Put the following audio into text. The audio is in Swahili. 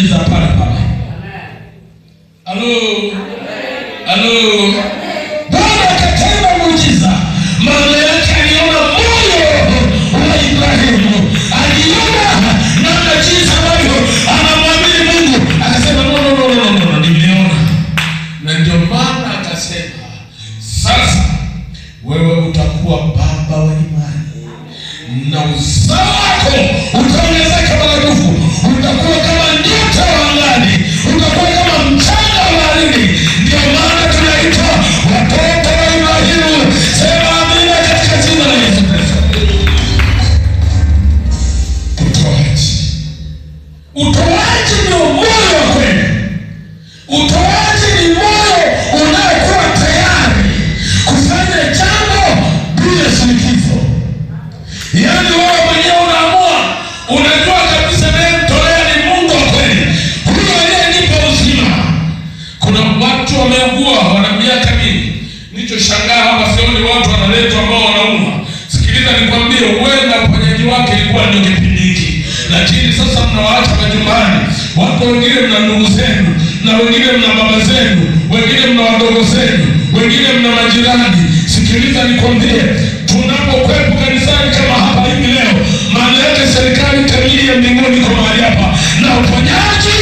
muujiza pale pale. Halo, halo. Bwana akatenda muujiza. Maana yake aliona moyo wa Ibrahimu, aliona namna jinsi ambavyo anamwamini Mungu, akasema, "No, no, no, no, no, no, nimeona." Na ndio maana akasema, "Sasa wewe utakuwa baba wa imani na uzao wako utaongezeka maradufu, utakuwa kama nyota wa angani, utakuwa kama mchanga wa baharini." Ndio maana tunaitwa watoto wa Ibrahimu. Sema amina katika jina la Yesu Kristo. Utoaji, utoaji ndio moyo wa kweli. Utoaji ni moyo unaokuwa tayari kufanya jambo bila shinikizo. Yaani wewe mwenyewe unaamua, unajua kabisa nayemtolea ni Mungu wa kweli, huyo aliyenipa uzima. Kuna watu wameugua, wana miaka mingi. Nilichoshangaa hapa, sioni watu wanaletwa ambao wanaumwa. Sikiliza nikwambie, huenda uponyaji wake ilikuwa ndio kipindi hiki, lakini sasa mnawaacha majumbani. Watu wengine mna ndugu zenu, na wengine mna baba zenu, wengine mna wadogo zenu, wengine mna majirani. Sikiliza nikwambie, tunapokuwepo kanisani kama hapa hivi leo, maana yake serikali kamili ya mbinguni iko mahali hapa, na uponyaji